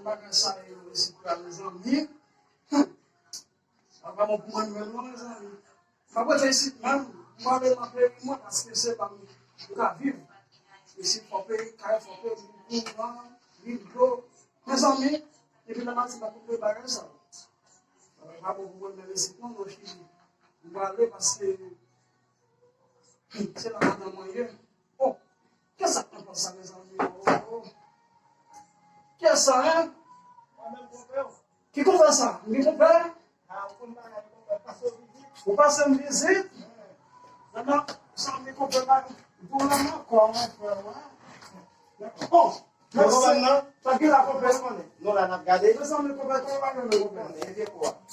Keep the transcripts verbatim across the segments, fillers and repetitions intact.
Bagay sa yo isit la, mezanmi. Sa pa bon pou mwen menm non, mezanmi. M ap rete isit menm. M prale nan peyi mwen paske se pa m m ka viv. Isit fò peyi kay, fò peyi kouran, ri, dlo. Mezanmi, depi nan maten m ap okipe bagay sa yo. Sa pa bon pou mwen menm isit non, non, Chili. M prale paske se la madanm mwen ye. Oh, kiyès sa k nan pòs sa, mezanmi? Oh, oh. Kiyès sa, hein? Mwen menm, konpè w. Ki konpè sa? M gen konpè? Ah, ou konn bagay, konpè, pase w vizit. Ou pase m vizit? Nan, nan, sa m gen konpè la, bon, la nan kò, mon frè, wè. Bon, mèsi. Sa gen la, konpè? Non, la n ap gade. Mezanmi, konpè, konpè, konpè.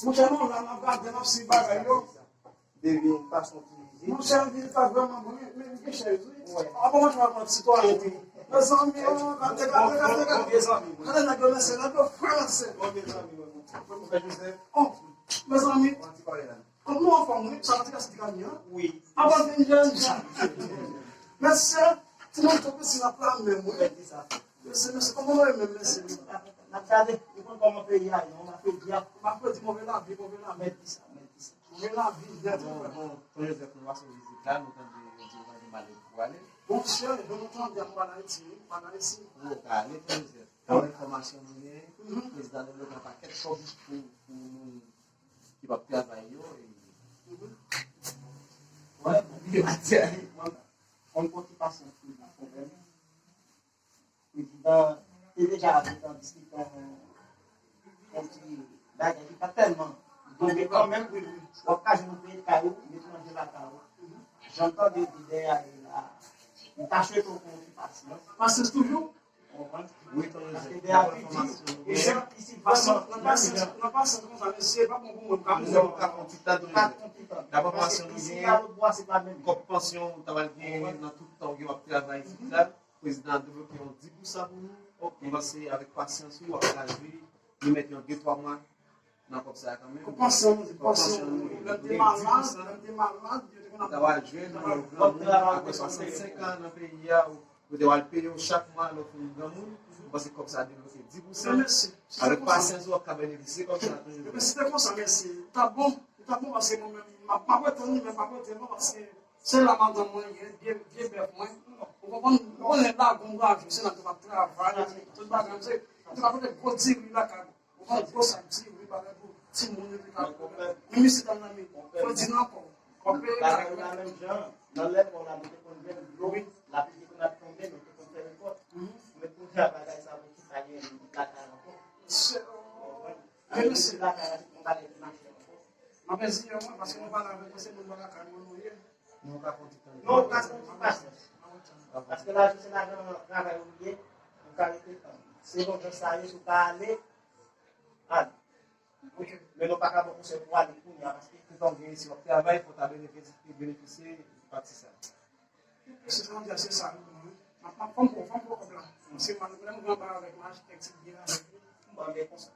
Monchè, non, la n ap gade, n ap swiv bagay yo. Devine fason ki vizit. Monchè, vizit la vrèman bon, men, men gen chèz, wi. Wi. A bon, mwen, mwen, mwen, sitwayen, wi. Mezanmi, oh, gade, gade, gade, gade. Bon, bon, bon, vye zanmi, wi. Gade nèg yo, mesye, nèg yo fre, mesye. Bon, vye zanmi, wi, wi. Konpè Joseph. Oh, mezanmi. Bon, ti pale la. Kòm nou anfòm, wi, sa ti kase ti kami, hein? Wi. Avan vin jèn jan. Mesye, ti moun tonbe si la pla menm, wi. Mwen di sa. Mesye, mesye, kòman nou ye menm, mesye? N ap gade, nou konn kòman peyi a ye, non, n ap di a. M ap di move lavi, move lavi. Mwen di sa, mwen di sa. Move lavi, nèt. Bon, bon, Ton Joseph, nou pase vizit la, nou tande yo di w pa gen malèt pou ale. Monchè, jan nou tande a, nou pa nan Ayiti, wi, nou pa nan Ayiti. Ou ka ale, Ton Joseph. Dapre enfòmasyon nou genyen, prezidan debloke yon pakèt kòb pou, pou moun ki p ap travay yo. E, wè, bon, li pati ale. Mwen, konn pwokipasyon pou li pa pwoblèm. Prezidan te deja avèk an diskite yon, yon ti bagay ki pa tèlman tonbe kanmenm, wi, wi. W ap ka jwenn yon peye kay ou, met manje lakay ou. Jan m tande di dèyè a ye la, m ta swete w pran yon ti pasyans. Pasyans toujou? Ou konprann? Wi, Ton Joseph. Paske dèyè a pi di, isi, isi, pasyans, nan pasyans, nan pasyans konsa, mesye, pa bon pou mwen, m ka mouri. Joseph, ou ka pran ti tan, Ton Joseph. Dapre enfòmasyon nou genyen, kòb pansyon ou ta pral genyen nan tout tan w ap travay isit la. Prezidan an debloke yon dis pousan pou nou. Ok. Mwen panse avèk pasyans ou, w ap ka jwi, li mèt yon de twa mwa nan kòb sa a kanmenm. Kòb pansyon nou, kòb pansyon nou, lè m te malad, lè m te malad, yo te konn ap. Ou ta pral jwenn yon granmoun, apre swasannsenk an nan peyi a, ou, ou te pral peye w chak mwa lè w fin granmoun. Mwen panse kòb sa a debloke dis pousan. Avèk pasyans ou, w ap ka benefisye kòb sa a toujou. Ebyen, si te konsa, mesye, li t ap bon, li t ap bon, paske mwen menm, m ap, m ap rete, mwen menm, m ap rete, non, paske se la madanm mwen ye, vye, vye bèf mwen. Ou konprann? Ou konnen lagon bravo, se nan te ap travay, tout bagay, se, nou te ka pote gwo diri lakay, ou konprann, gwo sak diri, bagay pou timoun yo te ka. Men misye t al nan men, fò di nan kò, w ap peye bagay la menm jan, nan lèkòl la, nou te konn jwenn dlo, lapli te konn ap tonbe, nou te konn fè rekòt. Men kounye a bagay sa, pou ki pa gen lakay ankò. Se, Men mesye, lakay la, se yon bagay ki mache ankò. M ap ensiye mwen, paske mwen pale avèk mwen, se moun bò lakay mwen nou ye. Nou ka konn ti tan. Non, ou ka konn ti pasyans. Paske lajan se lajan travay ou ye, ou ka rete tann. Se bon jan sa ye, si w ka ale, ale. Men nou pa ka ba w konsèy pou ale kounye a, paske tout tan w gen isi w ap travay, fò w ta benefisye, benefisye pati sa. Se sa m di a, se sa, wi, mwen. M ap, m ap, fò m pran, fò m pran kòb la. Se mwen, lè m gen anba avèk mwen, achte ti byen avèk li. Bon, men konsa.